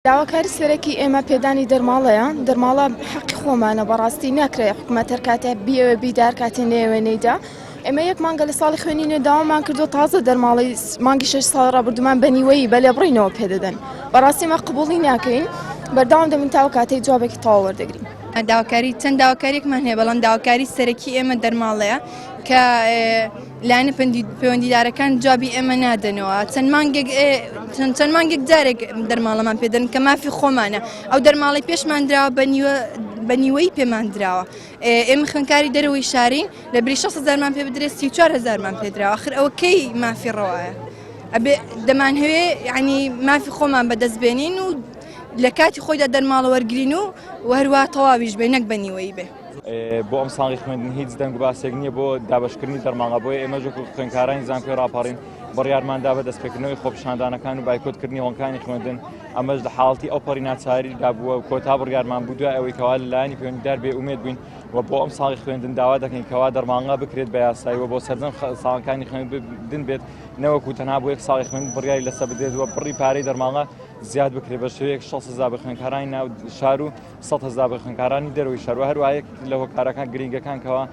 داواکاری سەرەکی ئێمە پێدانی دەرماڵەیە، دەرماڵە حەقی خۆمانە، بەڕاستی ناکرێت حکومەت هەر کاتێ بیەوێ بیدا هەر کاتێ نەیەوێ نەیدا. ئێمە یەک مانگە لە ساڵی خوێنی نوێ داوامان کردو تازە دەرماڵەی مانگی شەش ساڵ ڕابردوومان بە نیوەیی بە لێبڕینەوە پێدەدەن. بەڕاستی ئێمە قبوڵی ناکەین، بەردەوام دەبین تاو کاتێک جوابێکی تەواو وەردەگرین. داواکاری چەند داواکاریەکمان هەیە بەڵام داواکاری سەرەکی ئێمە دەرماڵەیە کە لایەنە پەیوەندیدارەکان جوابی ئێمە نادەنەوە چەند مانگێک چەند مانگێک جارێک دەرماڵەمان پێدەن کە مافی خۆمانە ئەو دەرماڵی پێشمان دراوە بە نیوە بە نیوەی پێمان دراوە ئێمە خوێنکاری دەرەوەی شارین لە بری 6 هزارمان پێ بدرێت 34 هزارمان پێدراوە آخر ئەوە کەی مافی ڕەوایە ئەبێ دەمانهەوێ ینی مافی خۆمان بەدەست بێنین و لە کاتی خۆیدا دەرماڵە وەرگین و وهروە تەواویش بێ نەک بە نیوەی بێ. بۆ ئەم ساڵی خوێندن هیچ دەنگ و باسێک نییە بۆ دابشکردنی دەرماڵە، بۆیە ئێمە وەکو خوێندکارانی زانکۆی ڕاپەڕین بڕیارماندا بە دەستپێکردنەوەی خۆپیشاندانەکان و بایکۆتکردنی هۆڵەکانی خوێندن، ئەمەش لە حاڵەتی ئەو پەڕی ناچاریدا بووە و کۆتا بڕیارمان بوو دوای ئەوەی کەوا لەلایەنی پەیوەندیدار بێ ئومێد بووین و بۆ ئەم ساڵی خوێندن داوا دەکەین کەوا دەرماڵە بکرێت بە یاسایی و بۆ سەرجەم ساڵەکانی خوێندن بێت نەوەکو تەنها بۆ یەک ساڵی خوێندن بڕیاری لەسەر بدرێت و بڕی پارەی دەرماڵە زیاد بکرێت بە شێوەیەک 6 هەزار بە خوێندکارانی ناو شار و 100 هەزار بە خوێندکارانی دەرەوەی شار و هەروەها یەک لە هۆکارەکان گرنگەکان کەوا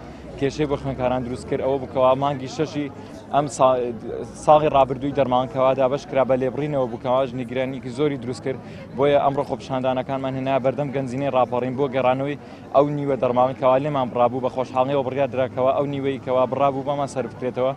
کێشەی بۆ خوێندکاران دروست کرد ئەوە بوو کەوا مانگی شەشی ئەم ساڵی ڕابردووی دەرمان کەوا دابەش کرا بە لێبڕینەوە بوو کەواش نیگرانیکی زۆری دروست کرد، بۆیە ئەمڕۆ خۆپیشاندانەکانمان هێنا بەردەم گەنجینەی ڕاپەڕین بۆ گەڕانەوەی ئەو نیوە دەرماڵی کەوا لێمان بڕابوو. بە خۆشحاڵیەوە بڕیار درا کەوا ئەو نیوەی کەوا بڕابوو بەمان سەرف بکرێتەوە.